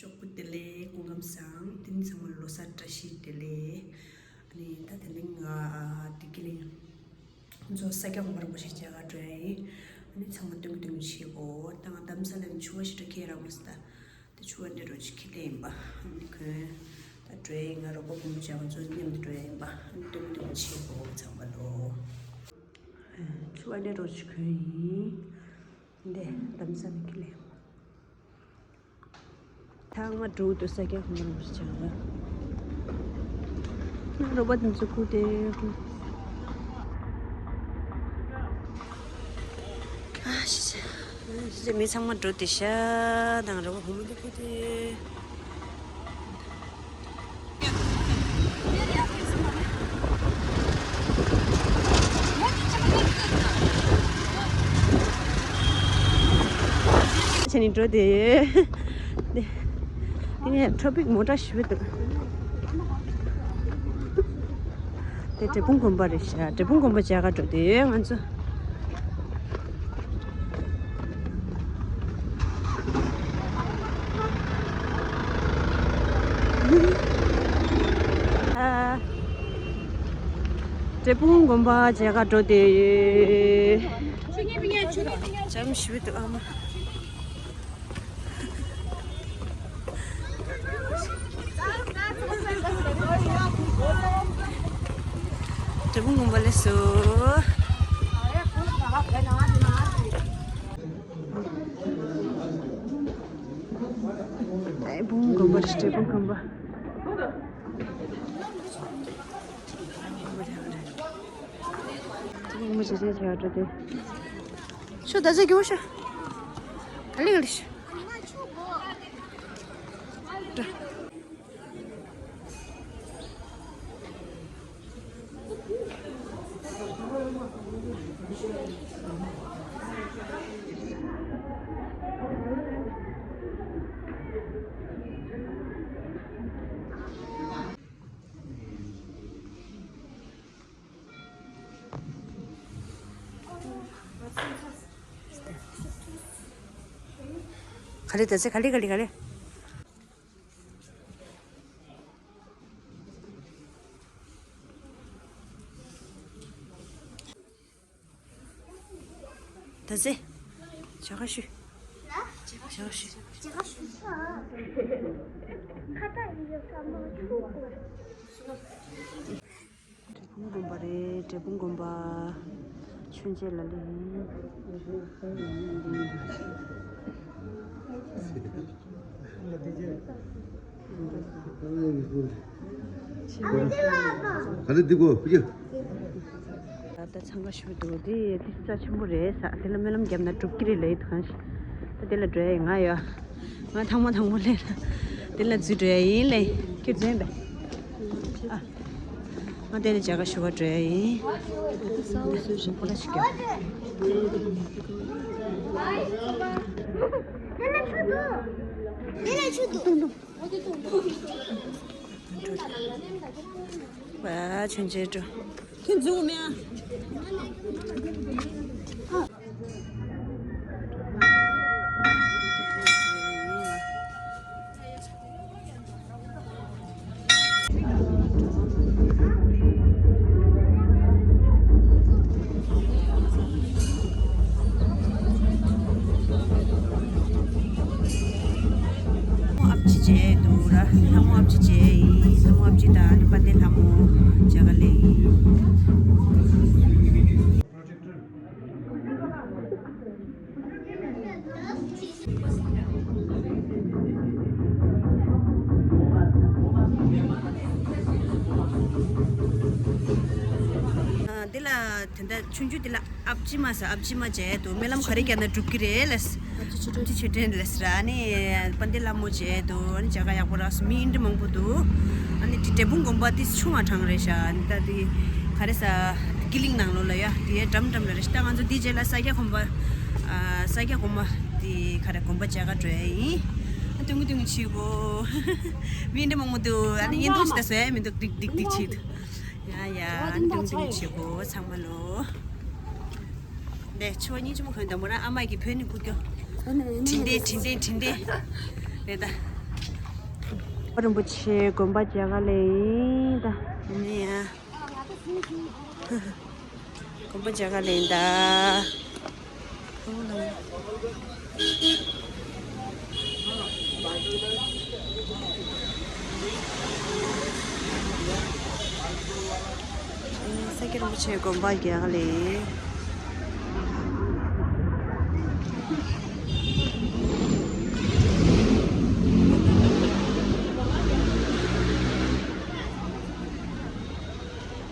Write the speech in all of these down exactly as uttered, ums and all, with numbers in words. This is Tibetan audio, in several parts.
ཞོགས་པ་བདེ་ལེགས། སྐུ་ཁམས་བཟང་། དེ་རིང་ཚང་མ་ལོ་གསར་བཀྲ་ཤིས་བདེ་ལེགས། ཨ་ནི་ད་དེ་རིང་ང་ཨ་བདེ་སྐྱིད་གླིང་ཚོ་ས་སྐྱ་གོང་མ་རིན་པོ་ཆེ་མཇལ་ཁ་འགྲོ་ཡ་ཡིན། ཨ་ནི་ཚང་མ་སྟོན་གི་སྟོན་གི་བྱེད་དགོས། ད་ང་རྡ་རམ་ས་ལ་ནས་ཕྱུ་པ་ཞེ་དྲག་ཁྱེར་ཡོད་རེད་པ། ད་ཕྱུ་པ་འདྲ་འདྲ་ཅིག་ཁྱེར་ཡིན་པ། ཨ་ནི་ཁོས་ད་འགྲོ་ཡ་ཡིན། ང་རོགས་པ་བུ་མོ་མཇལ་ཁ་ཚོ་མཉམ་དུ་འགྲོ་ཡ་ཡིན་པ། ཨ་ནི་སྟོན་གི་སྟོན་གི་བྱེད་དགོས་ཚང་མ་ལོ། ཕྱུ་པ་འདྲ་འདྲ་ཅིག་ཁྱེར་ཡིན། འདི་རྡ་རམ་ས་ལ་ཁྱེར་ཡིན། ཐང་མ་འགྲོ་འདུག་ས་སྐྱ་གོང་མ་རིན་པོ་ཆེ་ལ། རོགས་པ་དེ་ཚོ་སྐུ་དེ། ཨ་ཤི་ཤི། ཤི་ཤི། མི་ཚང་མ་འགྲོ་དེ་ཤ་དང་རོགས་པ་བུ་མོ་དེ་སྐུ་དེ། བྱས་ནས་འགྲོ་དེ་ཡོད། དེ་དེ་ནས་ཊོ་པིག་མོ་ཊ་ཞེ་པོ་འདུག་དེ་འབྲས་སྤུངས་དགོན་པ་རེད་ཤག་འབྲས་སྤུངས་དགོན་པ་མཇལ་ཁ་འགྲོ་དེ་ཡོད་ང་ཚོ། ཨ། འབྲས་སྤུངས་དགོན་པ་མཇལ་ཁ་འགྲོ་དེ་ཡོད། འཇམ་ཞུ་འདུག་ཨ་མ། འབྲས་སྤུངས་དགོན་པ་སླེབས་སོང་། འབྲས་སྤུངས་དགོན་པ་རེད། འབྲས་སྤུངས་དགོན་པ། འབྲས་སྤུངས་དགོན་པ་རེད། འབྲས་སྤུངས་དགོན་པ་རེད། ཤོ་ད་ཟེ་གི་བ་ཤོ། ག་ལེ་ག་ལེ་ཤོ། ག་ལེ་ད་ཟེ་ག་ལེ་ག་ལེ་ག་ལེ། ད་ཟེ། བྱ་དགའ་ཞུ། བྱ་དགའ་ཞུ། འབྲས་སྤུངས་དགོན་པ་རེད། འབྲས་སྤུངས་དགོན་པ། མཆོད་མཇལ་ལ་སླེབས་ཡིན། ག་ལེ་འདི་གོ་ཕུ་ཅི། ད་ལྟ་འཚང་ཁ་ཤོར་འདུག་འདི་འདི་རྩ་ཆེན་པོ་རེད་ས། འདི་ལ་སྨོན་ལམ་བརྒྱབ་ན་འགྲུབ་ཀྱི་རེད་ལབ་ཡོད་གང་ཞིག་ད་འདི་ལ་འགྲོ་ཡ་ཡིན་ང་ཡོད། ང་ཐང་མ་དང་པོ་སླེབས་ལ་འདི་ལ་འཛུལ་འགྲོ་ཡ་ཡིན་ལེ། ཁྱོད་འཛུལ་ཡིན་པས། ཨ། ང་དེ་ལ་མཇལ་ཁ་ཞུ་བ་འགྲོ་ཡ་ཡིན། འདི་ལ་ཆུ་འདུག་འདི་ལ་ཆུ་འདུག་བ་མཆོད་མཇལ་འགྲོ། ཁྱོད་འཛུལ་མེད་ཨ། ལྷ་མོ་ཨ་ཕྱི་མཇལ་འདུག་ར། ལྷ་མོ་ཨ་ཕྱི་མཇལ་ཡིན། ལྷ་མོ་ཨ་ཕྱི་དང་ཨ་ནི་དཔལ་ལྡན་ལྷ་མོ་མཇལ་ཁ་སླེབས་ཡིན། འདི་ལ་དེ་འདྲ་ཆུང་ཆུང་འདི་ལ་ཨ་ཕྱི་མ་ཟེར། ཨ་ཕྱི་མ་མཇལ་འདུག་སྨོན་ལམ་ག་རེ་བརྒྱབ་ན་འགྲུབ་ཀྱི་རེད་ལབ། ཨ་ཕྱི་མཆོད་རྟེན། ཨ་ཕྱི་མཆོད་རྟེན་ལབ་ཟེར། ཨ་ནི་དཔལ་ལྡན་ལྷ་མོ་མཇལ་འདུག་ཨ་ནི་མཇལ་ཁ་ཡག་པོ་རག་སོང་། མི་ཨིན་འདྲ་མང་པོ་འདུག་ཨ་ནི་འདི་འབྲས་སྤུངས་དགོན་པ་འདི་ཆུང་བ་གྲས་རེད་ཤག་ཨ་ནི་ད་འདི་ག་རེ་ཟེར། ཀི་ལིང་ནང་ལོགས་ལ་ཡ་འདི་ཡ་འགྲམ་འགྲམ་ལ་རེད་ཤག་ད་ང་ཚོ་འདི་རྗེས་ལ་ས་སྐྱ་གོམ་པ། ཨ། ས་སྐྱ་གོང་མ་འདི་ག་རེ་དགོན་པ་མཇལ་ཁ་འགྲོ་ཡ་ཡིན། ཨ། སྟོན་གི་སྟོན་གི་བྱེད་གོ་མི་འདྲ་མང་པོ་འདུག་ཨ་ནི་བརྙན་ཐུང་ཞིག་ད་བཟོ་ཡ་མི་འདུག་ཏིག་ཏིག་ཏིག་བྱེད་འདུག་ཡ་ཡ། ཨ་ནི་སྟོན་གི་སྟོན་གི་བྱེད་གོ་ཚང་མ་ལོ། འདི་ཕྱུ་པ་སྙིང་རྗེ་མོ་གོན་དང་མོ་རང་ཨ་མ་གི་བོད་ནས་སྐུ་སྐྱོ། དྲིན་ལྡན་དྲིན་ལྡན་དྲིན་ལྡན་རེད་ད། རིན་པོ་ཆེ་དགོན་པ་མཇལ་ག་སླེབས་ཡིན་ད། ཡིན་ཡ། དགོན་པ་མཇལ་ག་སླེབས་ཡིན་ད། ས་སྐྱ་རིན་པོ་ཆེ་དགོན་པ་མཇལ་ག་སླེབས་ཡིན།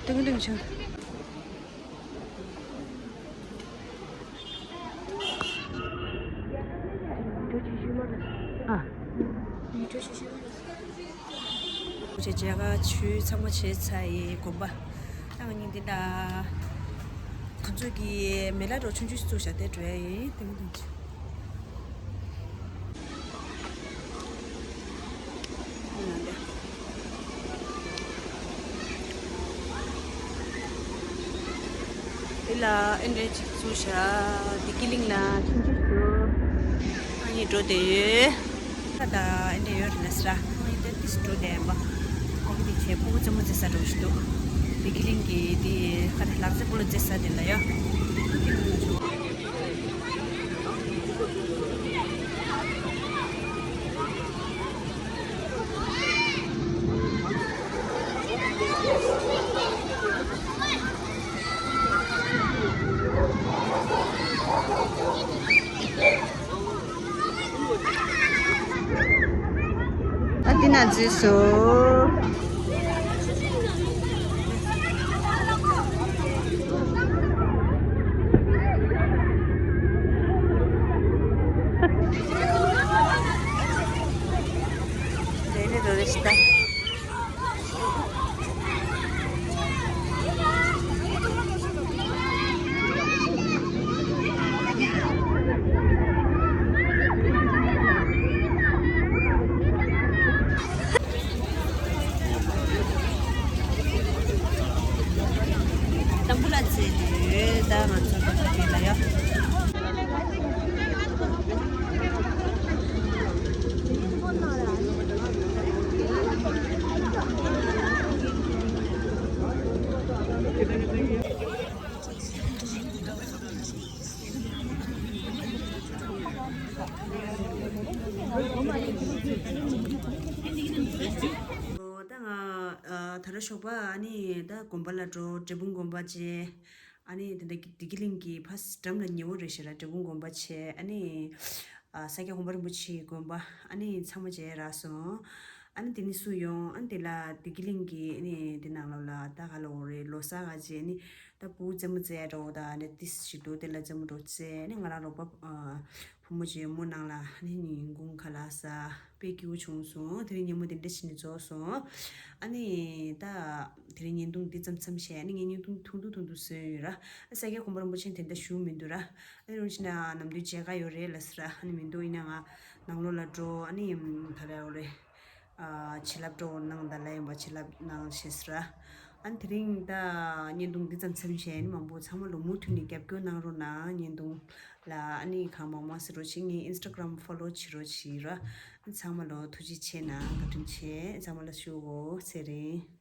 ཏིང་ཏིང་ཆུ། ཨ། ཆེ་མཇལ་ཁ་ཆུ་ཚང་མ་བྱས་ཚར་ཡི་དགོན་པ། ད་ང་གཉིས་འདི་ད། ཁོང་ཚོས་ཀྱི་མེ་ལ་རོ་ཆུང་ཆུང་ཞིག་བཙུགས་བཞག་དེ་འགྲོ་ཡ་ཡིན་ཏིང་ཏིང་ཆུ། འདི་ལ་ཨེ་འདྲས་ཅིག་བཙུགས་བཞག་བདེ་སྐྱིད་གླིང་ལ་ཆུང་ཆུང་ཞིག་ཨ་ནི་འགྲོ་བསྡད་ཡོད། ཁ་ད་ཨེ་འདྲས་ཡོད་རེད་ལ་ཟེར། ཨ་ནི་ད་ཏིས་འགྲོ་བསྡད་ཡིན་པ། གོ་གི་དེ་བྱས་ཕྲུ་གུ་རྩེད་མོ་རྩེ་ས་འགྲོ་ཞིག་འདུག་བདེ་སྐྱིད་གླིང་གི་དེ་ཁ་ད་ལག་རྩེད་སྤོ་ལོ་རྩེ་ས་དེ་ལ་ཡ། ཨ་ཏི་ན་ཛི་སོ། དང་པོ་ལ་ཚེ་དུས་ད་ང་ཚོ་ད་ལྟ་དེ་ལ་ཡ། ད་ང་ཨ་ད་ར་ཞོགས་པ་ཨ་ནི་ད་དགོན་པ་ལ་འགྲོ། འབྲས་སྤུངས་དགོན་པ་བྱས། ཨ་ནི་དེ་འདྲ་བདེ་སྐྱིད་གླིང་གི་ཕ་སི་འགྲམ་ལ་ཉེ་བོ་རེད་ཤག་ར། འབྲས་སྤུངས་དགོན་པ་བྱས། ཨ་ནི་ཨ་ས་སྐྱ་གོང་པ་རིན་པོ་ཆེའི་དགོན་པ་ཨ་ནི་ཚང་མ་མཇལ་རག་སོང་། ཨ་ནི་དེ་ནས་ཚུར་ཡོང་། ཨ་ནི་དེ་ལ་བདེ་སྐྱིད་གླིང་གི་ཨ་ནི་དེ་ནང་ལོགས་ལ་ད་ག་ལ་འོ་རེད། ལོ་གསར་ག་བྱས། ཨ་ནི་ད་ཕྲུ་གུ་རྩེད་མོ་རྩེ་ཡ་འགྲོ་ད། ཨ་ནི་ཏིས་ཞིག་འདུག་དེ་ལ་རྩེད་མོ་འགྲོ་རྩེ། ཨ་ནི་ང་རང་རོགས་པ་ཨ་བུ་མོ་ཅིག་མོ་ནང་ལ་ཨ་ནི་ཉིན་གུང་ཁ་ལག་ཟ། དཔེ་སྐྱིད་པོ་བྱུང་སོང་། དེ་རིང་ཉིན་མོ་དེ་འདྲ་ཞིག་ནས་རྫོགས་སོང་། ཨ་ནི་ད་དེ་རིང་བརྙན་ཐུང་འདི་ཙམ་ཙམ་བྱས། ཨ་ནི་ངས་བརྙན་ཐུང་ཐུང་དུ་ཐུང་དུ་བཟོས་ཡོད་ར། ཨ་ས་སྐྱ་གོང་པ་རིན་པོ་ཆེ་དེ་འདྲ་ཞུ་མི་འདུག་ར། ཨ་ནི་རུང་ཕྱིན་ན་ནམ་དུས་མཇལ་ཁ་ཡོད་རེད་ལ་ཟེར་ར། ཨ་ནི་མི་འདུག་ཡིན་ན་ང་ནང་ལོགས་ལ་འགྲོ། ཨ་ནི་ག་རེ་འོ་རེད། ཨ་བྱིན་རླབས་སྤྲོ་བོ་གནང་ད་ལ་ཡིན་པ་བྱིན་རླབས་གནང་ཞེས་ཟེར་ར། ཨ་ནི་དེ་རིང་ད་བརྙན་ཐུང་འདི་ཙམ་ཙམ་བྱས། ཨ་ནི་མང་པོ་ཚང་མ་ལོ་མུ་མཐུད་ནས་རྒྱབ་སྐྱོར་གནང་རོགས་གནང་། བརྙན་ཐུང་ལ་ཨ་ནི་གང་མང་མང་ཟེར་རོགས་བྱེད། ངའི་ཨིན་སི་ཊ་གྷི་རམ་ཕོ་ལོ་བྱེད་རོགས་བྱེད་ར། ཨ་ནི་ཚང་མ་ལོ་ཐུགས་རྗེ་ཆེ་གནང་། བཀའ་དྲིན་ཆེ། ཚང་མ་ལ་ཞུ་འོ་ཚེ་རིང་།